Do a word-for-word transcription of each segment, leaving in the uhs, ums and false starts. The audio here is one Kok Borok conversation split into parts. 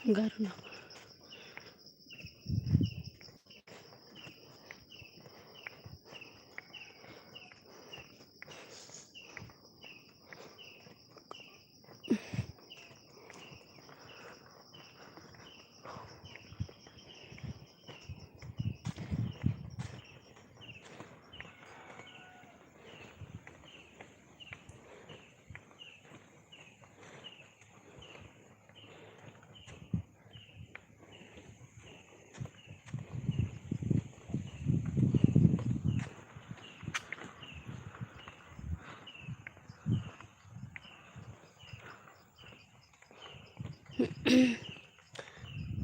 Garu no.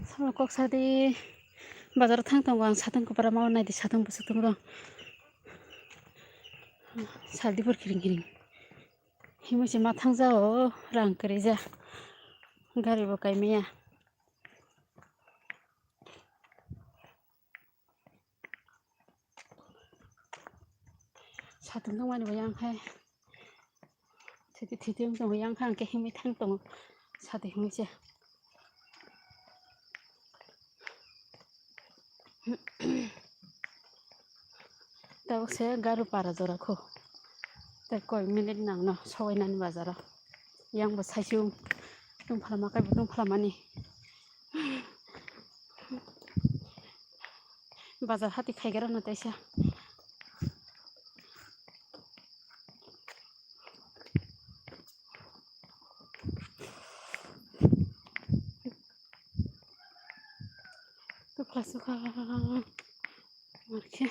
Salo kok sadi bazar thang tongo ang, satang kwbra ma naidi, satang bwswk tongo. Saldi por kiring kiring. Himwi se ma thangjao, rang kwrwi ja. Gari bo kaimaya. Satung tongmani bo yang khe. Thiti thiti wng tongo, yang khe ang khe himwi thang tongo. Sadi himwi se. Tabuk se Garu para jora kho. Tei koi minute nangno sobainani bazaro. Yang bo saichung tungphalama kaibo tungphalamani. Bazar hati khaigra no teisa. Tukla sukha markhe.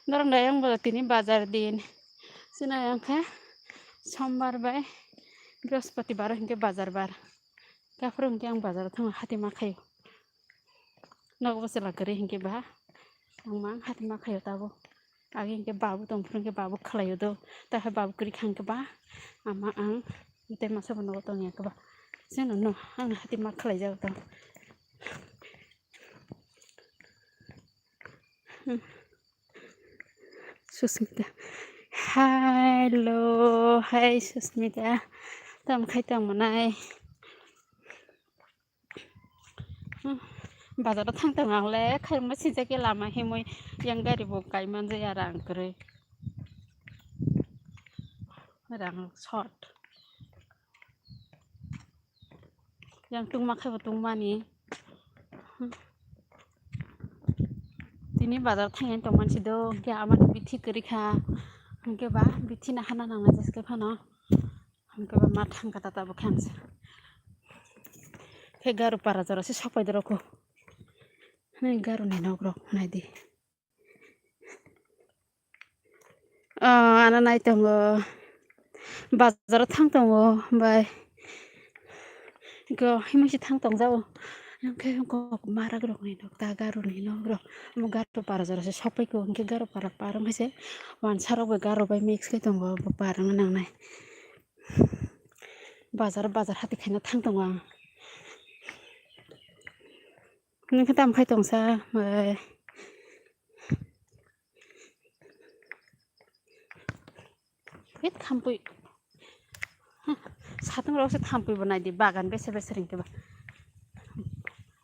Norok da yang bo tini bazar din. Sina yang khe sombar bai brihospoti bar hinkhe bazar bar. Gaphuru hinkhe ang bazar thangna hati ma khaio. Nogo bwsala kwrwi hinkhe ba ang ma hati ma khaio tabuk. Agi hinkhe babu tong phuru hinkhe babu khlaio do. Tahai babu kwrwi kha hinkhe ba ama ang tei masa bo nogo tongya khe ba. Seno no ang hati ma khlai jago tong. Susmita. Hello, hi Susmita. Tam khai tong manai. Bazar thang tong ang le, khai ma sinja ke lama himoi yang gari bo kai man jaya rang kwrwi. Rang short. Yang tungma khai bo tungmani. Tini bazar thangya tongmani si do, hwnkhe amani bithi kwrwi kha. Hwnkhe ba bithi nahana nangnai jeske phano. Hwnkhe ba ma thangkha tata bo khe ang se. Khe Garu para jora se sokpai dorok kho. Hwnwi Garu ni nok rok naidi. Ah, ano nai tongo. Bazaro thang tongo, bai. Go, himwi se thang tong jao. Hwnkhe kok marak rok ni nok ta Garu ni nok rok. Omo Garu para jora se sokpai kho, hwnkhe Garu para par wngkhe se wansa rok bai Garu bai mix khe tongo, bo par wngna nangnai. Bazar, bazar hati khaina thang tongo ang. Nini khe tam khai tongsa, bai. Hei, thampui. Satung rok se thampui bo nai di, bagan bese bese ringke ba.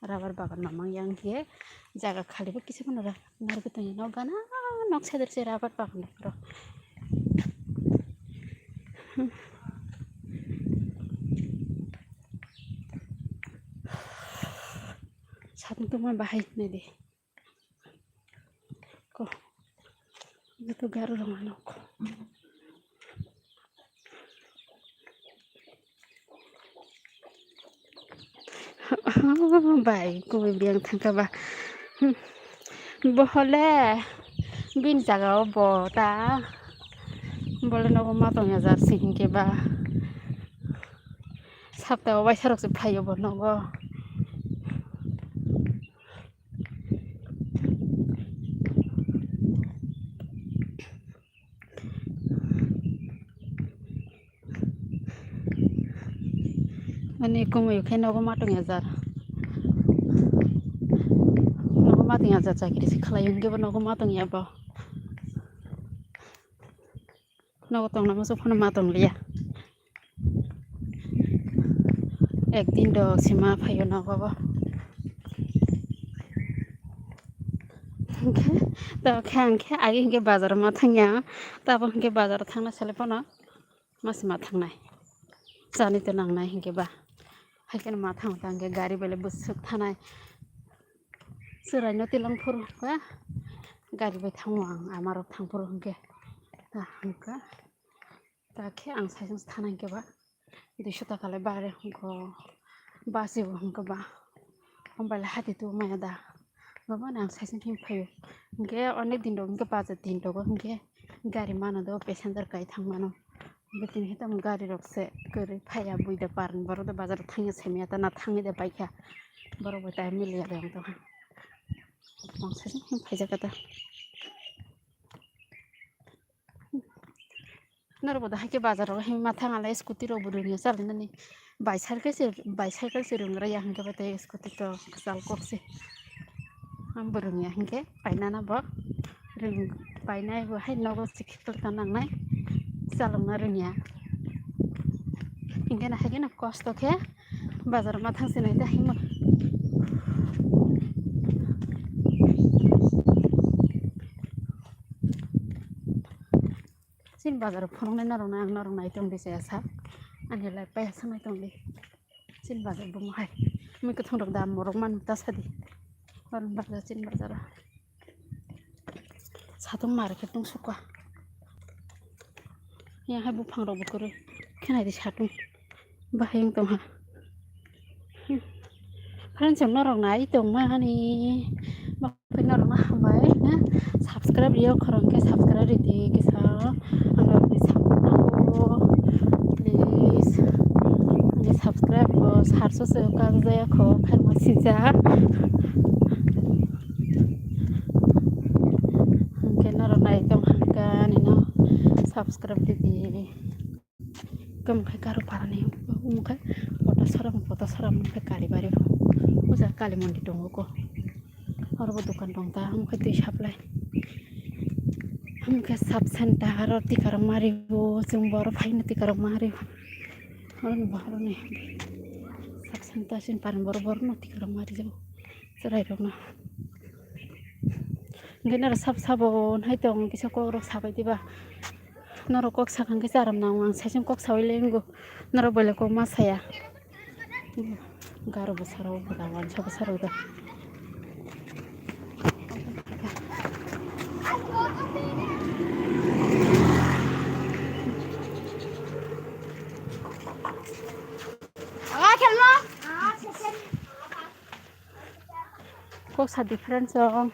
Rubber bagan mamang yang hiye, jaga khali bo kisa phano ra-, narwgwi tongya. Nok gana, nok side se rubber bagan rok. Satung tongma bahai nai di. Ko. Itu Garu rok manok. Bai, kubui biyang thangka ba. Bohole, bin jaga o bo ta. Bole nogo ma tongya jar si hinkhe ba. Sapta o waisa rok se phaio bo nogo. Ani kumui khe nogo ma tongya jar. Nogo ma tongya jar chakri se khlai hwnkhe bo nogo ma tongya bo. Nogo tongna muchung phano ma tongliya. Ekdin dok se ma phaio nogo bo. Hinkhe, tamo khe ang khe agi hinkhe bazar o ma thangya. Tabuk hinkhe bazar o thangna sele phano ma se ma thangnai. Chani to nangnai hinkhe ba. Haikhe ma thang thang khe gari belai bwswk thanai. Chwraino tilang phuru ba gari bai thango ang, ama rok thang phuru hinkhe. Ta hinkhe. Ta khe ang saichung se thana hinkhe ba duiso taka le bare hwnkhe basibo hwnkhe ba. Hambai le hati tu maya da. Babo ang saichung thang phaio. Hinkhe onek din rok hinkhe bajar din rogo hinkhe gari mano do passenger kai thang mano. Hinkhe tini hitam gari rok se kwrwi phaiya buida parni borok do bazar thangya saimaya ta na thangwi de paikha. Borok bai time miliya de ang tongkha. Ang saichung thang phaijak ta. Norok bo dahai khe bazar rogo himma thang alai scooty rok bo rwngya chalinani. Bicycle se, bicycle se rwngra ya hinkhe bo tei scooty to kwchal kok se. Ang bo rwngya hinkhe painana bo rwng painai bo hai nogo sikhe kwlwkna nangnai chalokna rwngya. Hinkhe no hai kheno kosto khe bazar ma thang sinai da himma. Chini bazar phunuknai norokno ang norok nai tongdi chaya sak. Ani life pai sak nai tongdi. Chini bazar bumung hai. Mui kwthwng rok dam morok man ta sadi. Norok bazar chini bazar. Satung market tong suka. Yang hai buphang rok bo kwrwi. Khe nai di satung. Bahai wng tongha. Friends, norok nai tongmani bagwi norokno hambai, na? Subscribe riyok, khorang khe subscribe ridi kisa. Ang norokni support nango, please. Ani subscribe bo sarso se kak jaya kho, khaima sijak. Hwnkhe norok nai tong hwnkhe ani no subscribe ridi. Omo khe Garoparani, omo khe Potasora, Potasora omo khe Kalibari o. O jaga Kali Mondir tongo ko. Oro bo dokan tong ta, omo khe twi supply. Omo khe sub center o tikarok ma rio, chwng bo oro phaino tikarok ma rio. Oro ni bahai rok ni sub center sini parni borok borok no tikarok ma rijak chwrai rok no. Hwnkhe norok sabo sabo hai tong kisa kok rok sabai diba. Norok kok sakha hwnkhe charam nango, ang saichung kok saui lengo. Norok boile kok ma saya. Garo bwsarok da, wansa bwsarok da. Kok sa difference o.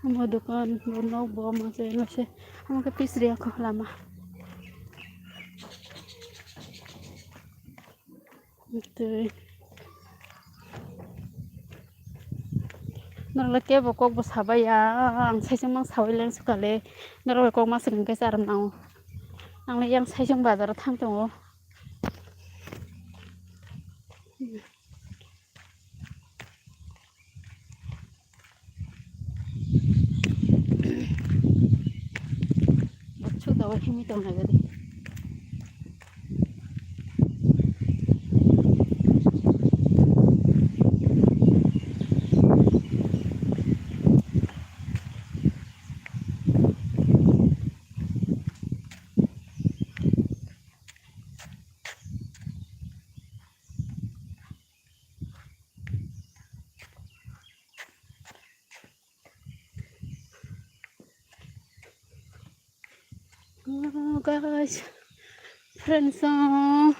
Omo dokan, bo nok, bo omo se, omo se, omo khe pisri ya kho lama. Tei norok le kebo kok bo sabai ya, ang saichung mang sabai leng sukha le, norok bai kok ma swkang khe charam nango. Ang le yang saichung bazar o thang tongo. Boksuk dawa himwi tong nai gari. Oh, guys, friends, oh,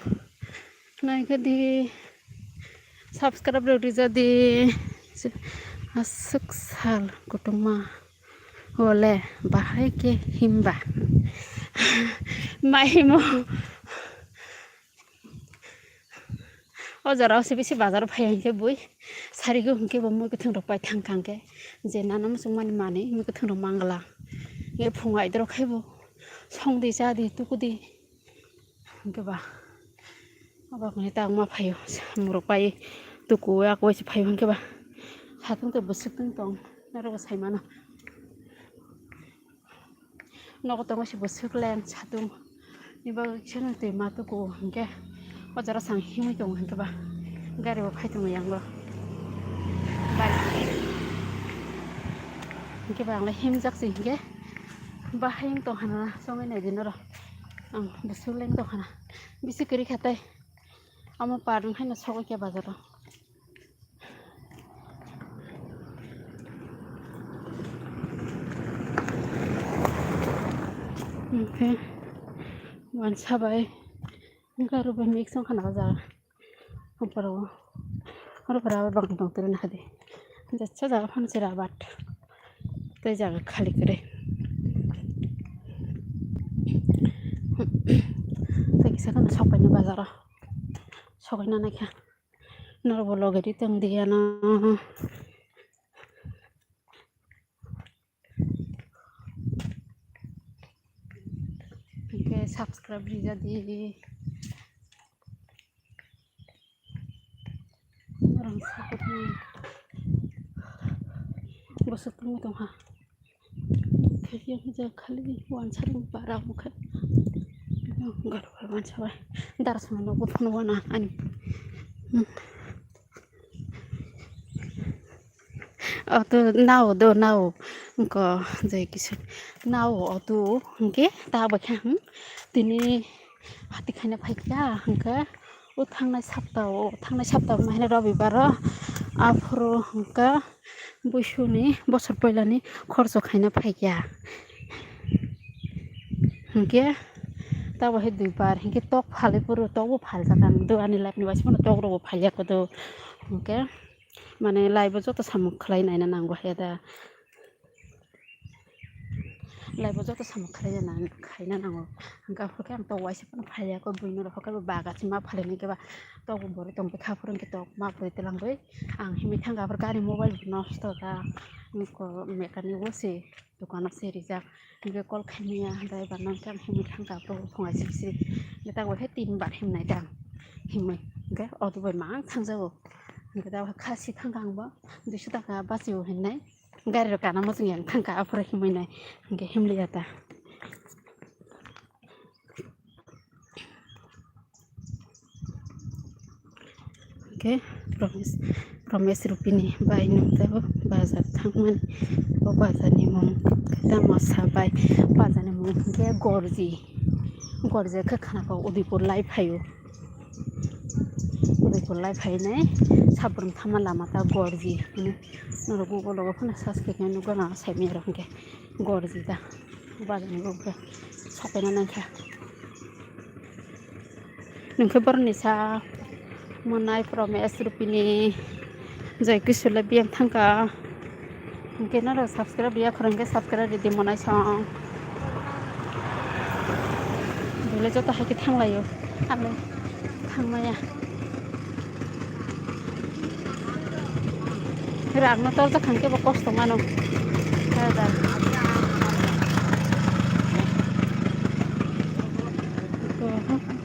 naikhe di, subscribe rok rijak di, aswk sal kutung ma. Ole bahai khe himba. Mai himo. O jora o se bisi bazar o phai hwnkhe bui sarigo hwnkhe bo mui kwthwng rok pai thang kha hwnkhe je nana muchung mani manwi mui kwthwng rok mangla. Hwnkhe phungo aidoro khai bo song di cha di tuku di hwnkhe ba. Obo hwnwi ta wngma phaio, samung rok pai tuku o, yak bai se phaio hwnkhe ba. Satung tei bwswk tong tong, norok bo sai mano. Nogo tongo se bwswk leng satung. Ni bagwi kisa no twi ma tuku hinkhe o jora sang himwi tongo hinkhe ba gari bo phai tongo yango. Hinkhe ba ang le himjak se hinkhe bahai wng tong hana chongwi nai di norok. Ang bwswk leng tong hana bisi kwrwi kha tei omo par wng haino sogwi khe bazar o. Hinkhe wansa bai gari bai mix wng khana o jaga. Oro pora o, oro pora o bang tong twi rwna hadi. Jesa jaga phano se rabat. Tei jaga khali kwrwi. Tei kisa kheno sok painai bazar o. Sogwi na naikha. Norok bo loge ri tong di ano. Hinkhe subscribe rija di. Rang sakutni bwswk tongwi tongkha. Khe yang ja khali wansa rwng bara wngkha. Garo garo wansa bai. Darasma no buphano wana ani. Auto nao do nao. Ko je kisu nao auto hwnkhe ta bai kha, hmm, tini hati khaina phaikha hwnkhe o thangnai saptao, thangnai saptao mahino Robibaro aphuru hwnkhe buisuni bosor poilani khorcho khaina phaikha. Hwnkhe tabo hai duibar hwnkhe tok phalwi phuru tokbo phaljak ang do ani life ni waisa phano tok rokbo phalya kodo hwnkhe. Mane life o joto samung khlai naina nango hai da. Life o joto samung khlai na, khaina nango. Hwnkhe aphuru khe ang tok waisa phano phalya kho, buino rok khe bo baga se ma phalini khe ba tok bo borwi tong kha, phuru hwnkhe tok ma phalwi twlang bai ang himwi thang kha, aphuru gari mobile bo nosto kha, mechanic o se. Dukano se rijak, hingke call khaimaya driver no hingke ang himwi thangkha, aphuru phungai sibisi hingke tak bai khe tin bar himnai da ang himwi, hingke auto bai mang thangjago, hingke tak bai kha si thangkha ang bo duiso taka bachio hinwi gari rok kana muchungya ang thangkha, aphuru himwi nai hingke himliya ta. Hingke Promes, Promes Rupini bai nukjago bazar thangmani. O bazar ni mung tamo sabai, bazar ni mung hingke Gorji. Gorji khe khana kok Udaipur lai phaio. Udaipur lai phainai sabrum thama lama ta Gorji hino. Norok Google logo phano search khe nukgana saimanya rok hingke Gorji ta. Bazar ni bokhe sokaina nangkha. Nungkhe boroni sa monai Promes Rupini Joy Kishore le biyang thangkha. Hingke norok subscribe riya khorang khe subscribe ridi monai song. Bole joto hai khe thanglaio. Alo thangmaya. Rang no torjak khan khe bo kosto mano. Hada.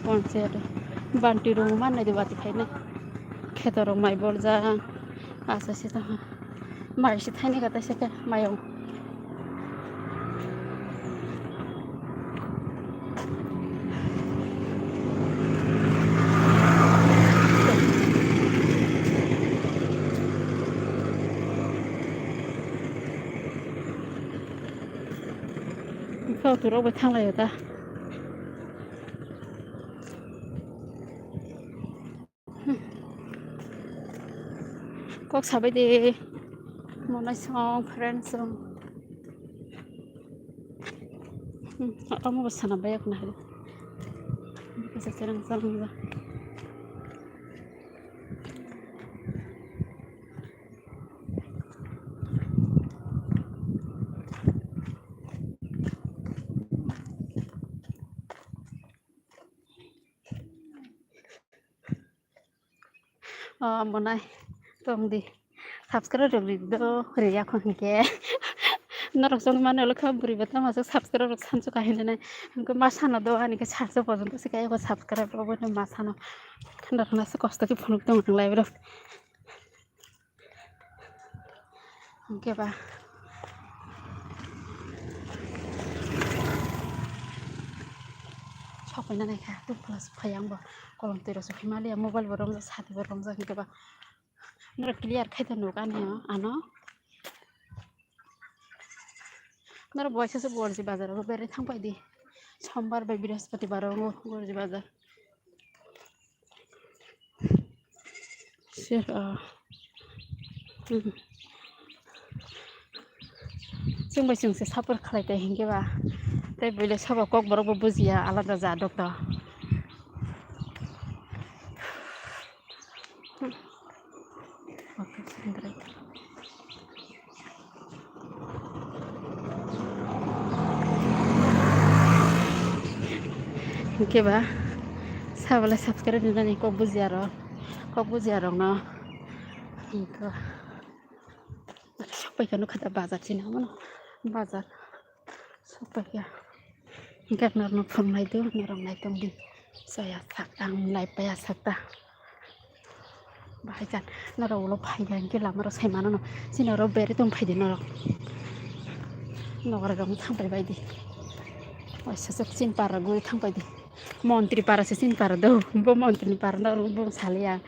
Panchayat. Banti rung mannai de bati khainai. Kheto rok mai borjak. Asa se tong. Mai se thaini kata se khe mayung. Kau turok bai thanglaio ta. Kok sabai de monai song friend song. Omo bo sana bai yakna hai. Bisa cherang cherang ba. O monai tong di subscribe rok ri do ri yakho hinkhe norok chong mani olo khe bwrwi bo tamo subscribe rok sansu kahinai hinkhe ma sano do ani khe sarso pojonto se kayakho subscribe rok bo ma sano khanda khanda se kosto khe phunuk tong ang live rok. Hingke ba. Paina naikha, tu plus phai ang bo kolom twi rok se khima liya, mobile bo romjak, sati bo romjak, hwnkhe ba norok clear khai ta nuk ani o ano. Norok bo waisa se Gorji bazar o berai thang pai di, sombar bai brihospoti bar o Gorji bazar. Sir, ah. Hmm. Chwng bai chwng se support khlai tai hinkhe ba. Tei buile sobo kok borok bo bujiya alada ja dokto. Hwnkhe ba sabolai subscribe rwnani kok bujiya rok, kok bujiya rokno hwnkhe ba sok paikha nukha da bazar chini omono bazar sok paikha. Hwnkhe norokno phunuk nai do, norok nai tong di. Chaya sak, ang nai paya sak ta. Bahai jan, norok ulo phai ya, hwnkhe lama rok sai mano no. Chini oro bere tong phai di norok. Nogar rok thang pai bai di. Waisa sok chini para guri thang pai di. Montri para se chini para do. Bo montri ni para no, bo saliya.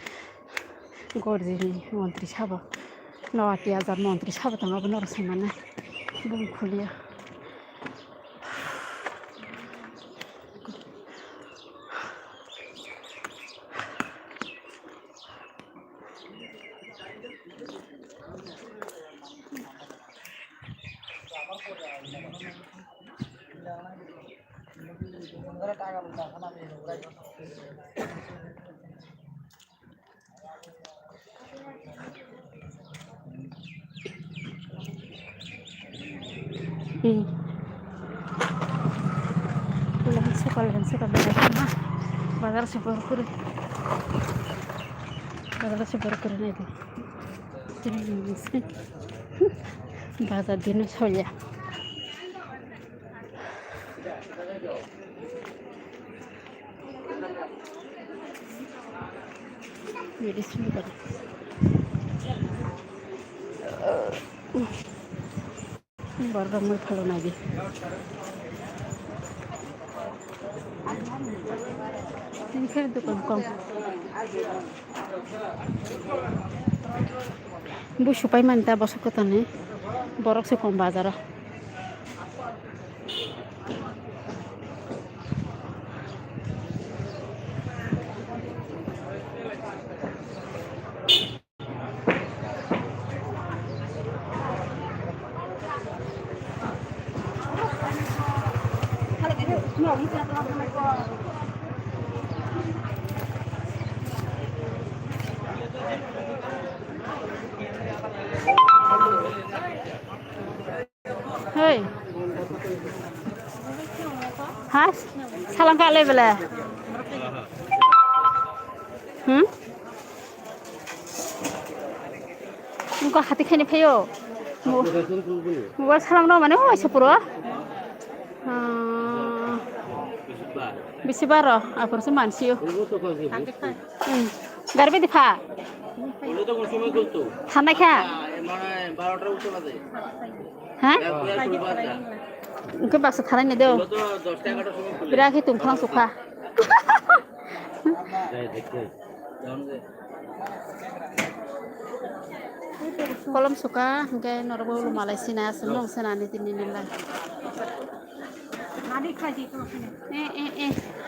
Gorjini montri sabo. Noatia ja montri sabo tong abo norok sai mano. Bo khuliya. Hmm. Ulang sokal, ulang sokal, bazar ma. Bazar se bor kuri. Bazar se bor kuri nai di. Bazar dino solya. Borok mui phalok nai di. Tini khe dukan kom. Busu pai mani ta bosok kwtalni borok se kom bazaro. Hei. Ha? Salam ka le bele. Hmm? Engko hati khaini phaio. Mo-, mobile salam no mane oi sepuro. Ah. Bisi baro, apor se mansiyo. Hmm. Garbi dipha. Thanai kha. Ha? Engke baksa thanai ne do. Bira khe tungphang sukha. Kolom suka, hingke norok bo ulo malai sina, aswk nung sina ni tini nila. Eh, eh, eh.